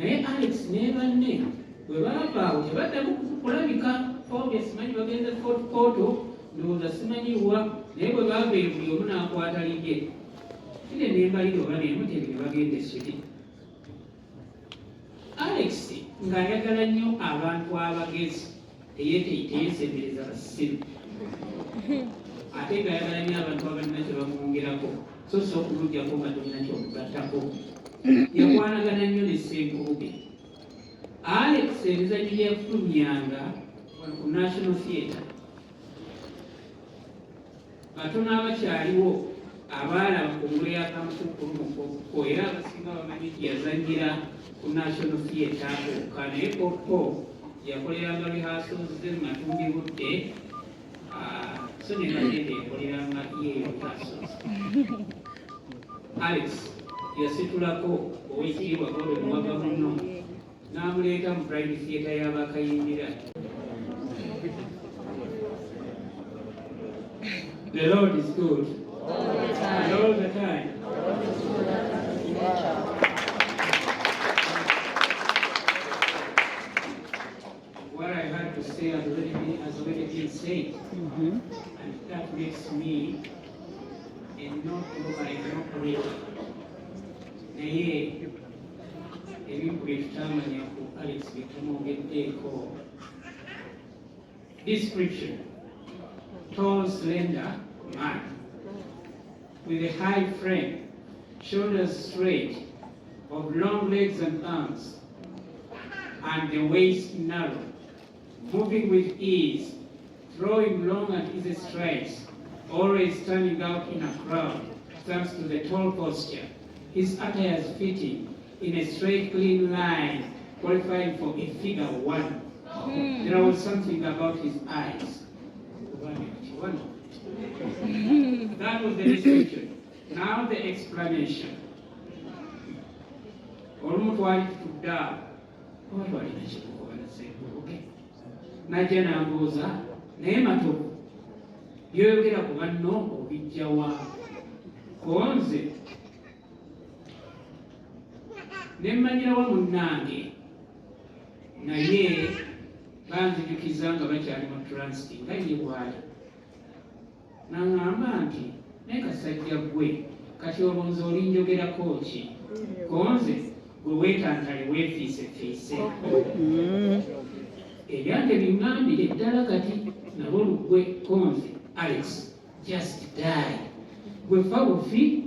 Naye Alex ne banne bwe baava awo tebaddamu kulabika. Obya simanyi bagenze Fort Portal, ndowooza simanyi wa, naye bwe baava eyo buli omu n'akwata lirye. Kire nembalire oba nemutebi ne bagenda e Sweden. Alex ng'ayagala nnyo abantu abagezi, teyesembereza basiru, ate ng'ayagala nnyo abantu abalina kye bamwongerako, so si okumuggyako nga tolina kyomugattako. Yakwanagana nnyo ne Ssenkubuge. Alex ebizannyo bye yafulumyanga wano ku National Theatre, batono abakyaliwo abaalaba ku ngule ya Kamukuukulu mu Kokko, era abasinga bamanyi nti yazannyira ku National Theatre kwokka, naye Kokko yakoleranga rehearsals ze mu matumbi budde, so ne bagenda yakoleranga yeeyo rehearsals. Alex yasitulako Oweekitiibwa Gordon Wavamunno n'amuleeta mu Pride Theatre y'Abakayimbira. The Lord is good. All the time. And all the time. What I had to say has already been said. And that makes me a not a no orator. Naye ebintu bye tutamanya ku Alex bye tumwogeddeeko. Description: tall, slender man with a high frame, shoulders straight, of long legs and arms, and the waist narrow, moving with ease, throwing long and easy strides, always standing out in a crowd, thanks to the tall posture. His attire is fitting in a straight, clean line, qualifying for a figure one. There was something about his eyes. One. That was the description. Now the explanation. Olumu twali tutudde awo, oba twalina kikukoba naseekubuke, najja n'ambuuza, "Naye Matovu, byoyogera ku banno obijja wa?" Konze ne mmanyirawo munnange, naye banzijukiza nga bakyali mu transit nga ye bwali, naŋŋamba nti, "Naye kasajja ggwe, kati olwo nze olinjogerako ki? Konze gwe weetantale weefiisefiise, ebyange biŋŋambire ddala kati nabo lugwe. Konze Alex, just die, gwe fa bufi,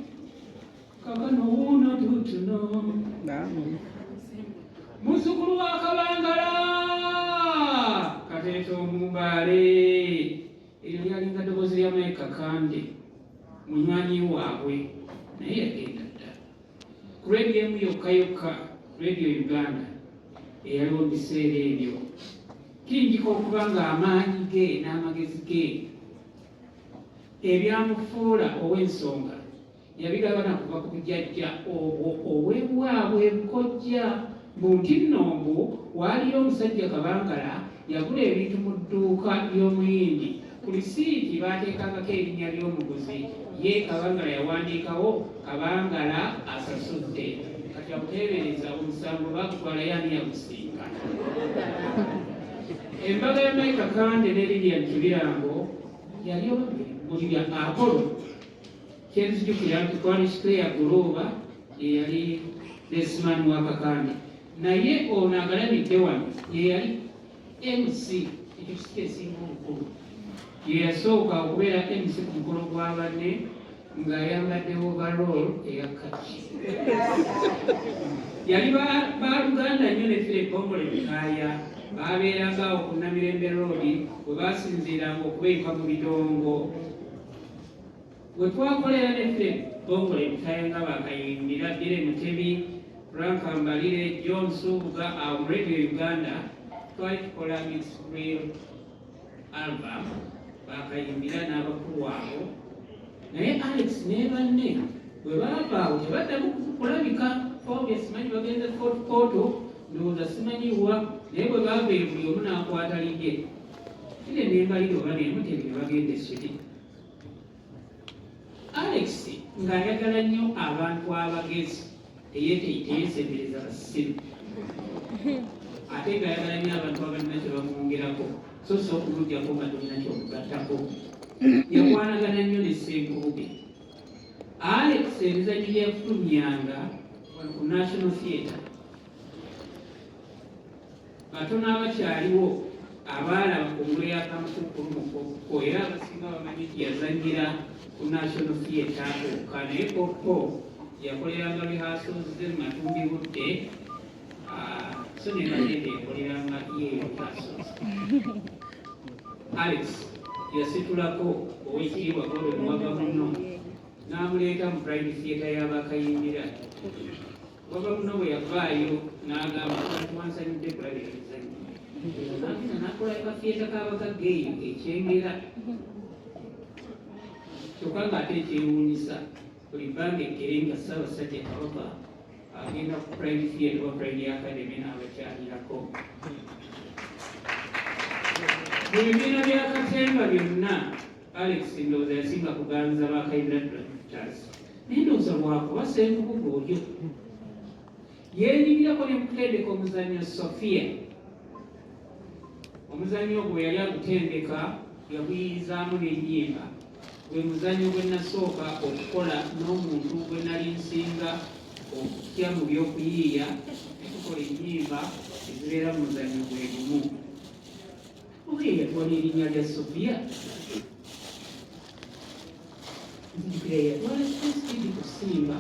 kakano wuuno tutuno." Muzzukulu wa Kabangala Kateeta Omumbaale, eryo lyalinga ddoboozi lya Mike Kakande, munywanyi waabwe, naye yagenda dda. Ku rediyo emu yokka yokka, Radio Uganda eyaliwo mu biseera ebyo, kiyinjika okuba nga amaanyi ge n'amagezi ge ebyamufuula ow'ensonga yabigabana kuva ku bujjajja obwo obwebwabwe bukojja, mbu nti nno mbu waaliyo omusajja Kabangala yagula ebintu mu dduuka ly'Omuyindi. Ku lisiiti baateekangako erinnya ly'omuguzi, ye Kabangala yawandiikawo "Kabangala asasudde". Kati akuteebereza omusango baagutwala, yaani yagusinga? Embaga ya Mike Kakande ne Lilian Kibirango yali buli bya Apollo. Kyenzijukira nti kwali Claire Guluuba ye yali best man wa Kakande, naye ono agalamidde wano ye yali MC. Ekyo kisika esinga obukulu, ye yasooka okubeera MC ku mukolo gwa banne ng'ayambadde overall eya kaki. Yali baluganda nnyo ne Philip Bongole Bikaaya. Babeeranga awo ku Namirembe Road we basinziiranga okubeeyuka mu bidongo. We twakolera ne Philip Bongole Bikaaya nga bakayimbira Bire Mutebi, Frank Mbalire, John Subuga awo mu Radio Uganda, twali tukola Mix Real album, bakayimbira n'abakulu abo. Naye Alex ne banne bwe baava awo tebaddamu kulabika. Obya simanyi bagenze Fort Portal, ndowooza simanyi wa, naye bwe baava eyo buli omu n'akwata lirye. Kire nembalire oba nemutebi ne bagenda e Sweden. Alex ng'ayagala nnyo abantu abagezi, teyesembereza basiru. Ate ng'ayagala nnyo abantu abalina kye bamwongerako, so si okumuggyako nga tolina ky'omugattako. Yakwanagana nnyo ne Ssenkubuge. Alex emizannyo gye yafulumyanga wano ku National Theatre batono abakyaliwo abaalaba ku ngule ya Kamukuukulu mu Kokko, era abasinga bamanyi nti yazannyira ku National Theatre kwokka, naye Kokko yakoleranga rehearsals ze mu matumbi budde, so ne Bagende yakoleranga ye rehearsals. Alex yasitulako Oweekitiibwa Gordon Wavamunno n'amuleeta mu Pride Theatre y'Abakayimbira. Wavamunno bwe yavaayo n'agamba, "Abantu wansanyudde kulabira mizannyo." N'agenda n'akolayo ka theatre k'abagagga eyo ekyengera, kyokka ng'ate ekyewuunyisa, buli bbanga eggere nga Ssaabasajja Kabaka agenda ku Pride Theatre oba Pride Academy n'abakyalirako. Mu bibiina bya katemba byonna, Alex ndowooza yasinga kuganza Bakayimbira Directors, naye ndowooza lwakuba Ssenkubuge oyo yeenyigirako ne mukutendeka omuzannyo Sophia. Omuzannyo ogwo yali agutendeka, yaguyiyizaamu n'ennyimba. Gwe muzannyo gwe nasooka okukola n'omuntu gwe nali nsinga okutya mu by'okuyiiya, ne tukola ennyimba ezibeera mu muzannyo gwe gumu. Oba ye yatwala erinnya lya Sophia? Nzijukira ye yatwala Space kusimba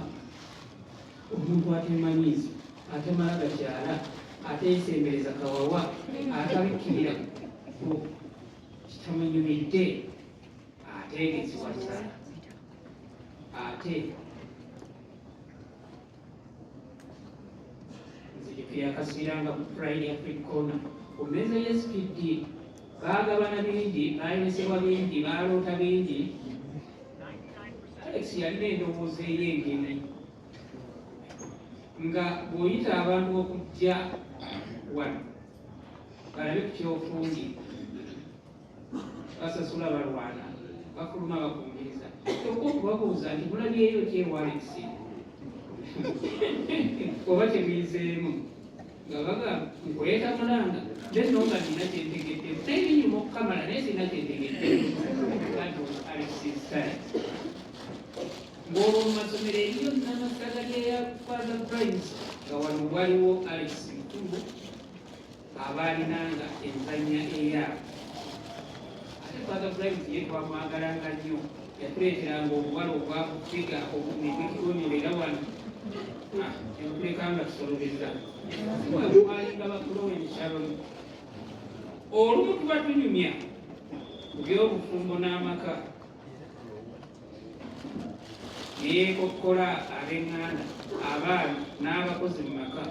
omuntu atemanyiiza, atemala gakyala, ateesembereza kawawa, atabikkirira ku kitamunyumidde, ateegeziwaza, ate nzijukira akasibiranga ku Pride Africa Corner ku mmeeza y'SPD. Baagabana bingi, baayolesebwa bingi, baaloota bingi. Alex yalina endowooza ey'engeri nga bw'oyita abantu okujja wano balabe ku kyofumbye, basasula balwana, bafuluma bakungiriza, kyokka okubabuuza nti mulabyeyo ki ewa Alex oba kyemuyizeemu, nga baga nkweta mulanga nenno nga nina kyentegedde, naye binyuma okukamala, naye sirina kyentegedde. That was Alex's style. Ng'olwo mu masomero eriyo namasaga lyeya Father Primes, nga wano waliwo Alex Mukulu abaalinanga enzannya eyaabwe. Ate Father Primes ye twamwagalanga nnyo, yatuleeteranga obuwala obwakufiga obumibikibonera wano nebutuleka nga tusolobeza twalinga bakuloweni Sharon. Olumu tuba tunyumya ku by'obufumbo n'amaka, neyeekokkola ab'eŋŋanda, abaana n'abakozi mu maka,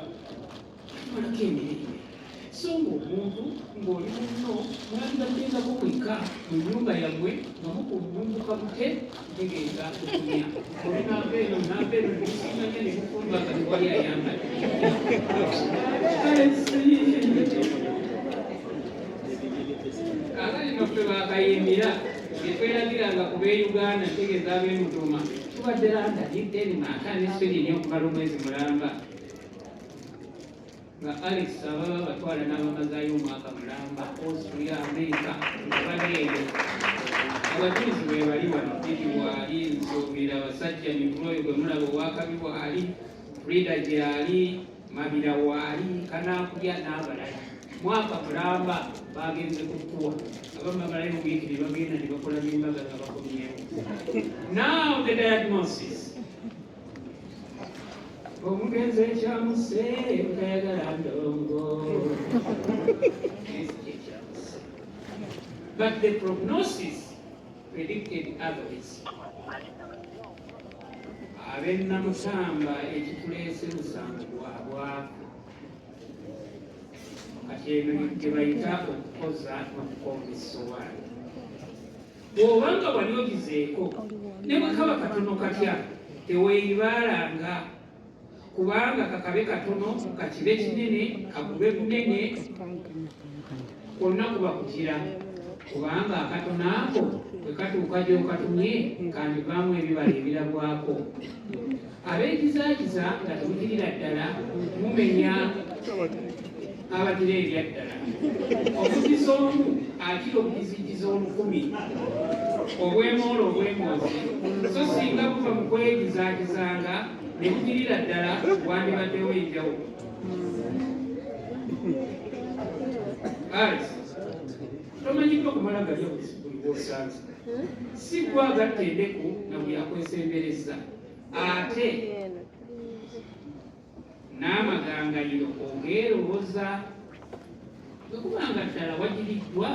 tumalako emirembe. So ng'omuntu ng'oli munno mwalibaddengako mwekka mu nnyumba yammwe nga mukunnumbuka mute, ntegeeza okumya oli nava eno nava eno, nemusinganya ne mufumba nga tewali ayambadde. Kaakati noffe bakayimbira etweragiranga ku b'e Uganda, ntegeeza ab'e Mutoma, tubadde London, Denmark ne Sweden okumala omwezi mulamba, nga Alex ababa batwala n'abamazaayo omwaka mulamba, Austria, America, nga bali eyo. Abajulizi bwe bali wano, Didi waali, nsuubira abasajja Mikuloyo gwe mulaba owakabi waali, Frida gyali, Mabira waali, Kanaakulya n'abalala. Mwaka mulamba bagenze kukuwa, abamu bamalayo wiiki ne bagenda ne bakola n'embaga nga bakomyewo. Now the diagnosis: omugenzi ekyamuse butayagala ndongo. But the prognosis predicted otherwise. Ab'e Namusamba, ekituleese musango gwa bwavu. Kati eno gye bayita okukoza n'okukomba essowaani. Bw'obanga wali ogizeeko ne bwe kaba katono katya, teweeyibaalanga, kubanga kakabe katono, kakibe kinene, kakube bunene, kwonna kuba kugira, kubanga akatono ako bwe katuuka gy'okatumye kandivaamu ebibala ebirabwako. Abeekizaakiza nga temugirira ddala mumenya. Abagira ebyaddala omugizi omu akira obugizigiza olukumi obwemoola obwemoozi, so singa buva mu kwegizaagizanga ne bugirira ddala, wandibaddewo enjawulo. Alice, tomanyiddwa kumala galya buli bw'osanze. Si gwe agatta endeku na buli akwesemberezza, ate n'amagangayiro ogeeroboza. Bwe kuba nga ddala wagiriddwa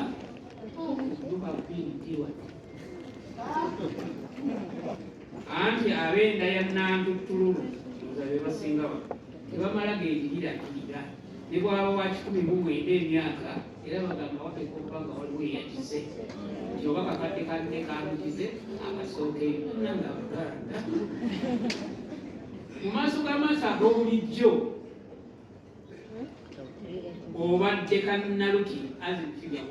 okuduka bbiiwa, anti ab'enda ya Nantuttululu oza be basinga wano, tebamala geegirirakirira ne bwaba wa 19 emyaka, era bagamba wateeka okuba nga waliwo eyagize nti oba kakadde kanne kamugize akasookeyo. Nanga Abaganda mu maaso g'amaaso ag'obulijjo obadde kannaluki azifigure,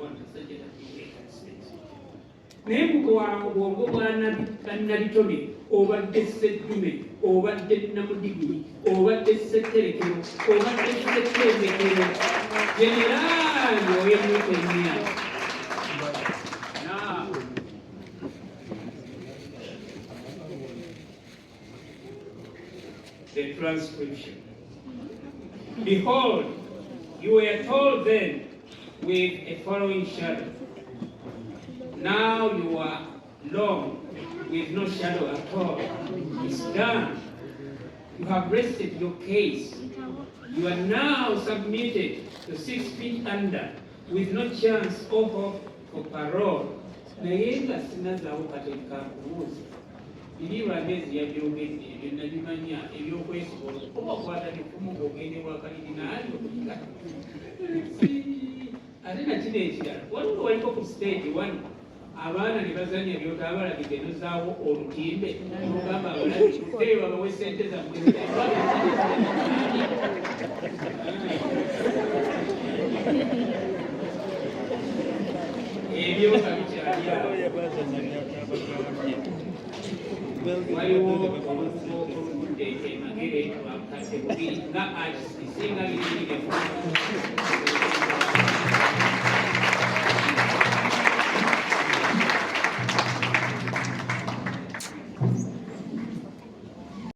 naye mu bwongo bwa bannabitone obadde sseddume, obadde namudiguli, obadde ssetterekero, obadde ssettendekero, generaali ow'emyaka emya. Now, the transcription. Behold, you were told then with a following shadow. Now you are long with no shadow at all. It's done. You have rested your case. You are now submitted to 6 feet under with no chance or hope for parole. Naye nga sinazaawo kateeka nkubuuza, biri lwamezi yabyogedde ebyo nabimanya ebyokwesobola oba okwata nefumu ng'ogende wakalirinaali okuyiga, ate nakino ekirala waliwo waliko ku stage wano abaana ne bazanya byotaabalabidde, nozaawo olutimbe nogamba abalabi muddeyo babawe sente zammwe. Ebyo nga bikyali awo, waliwo olugo oluvudde e Magere lwa bukadde 2 nga artist singa biriri.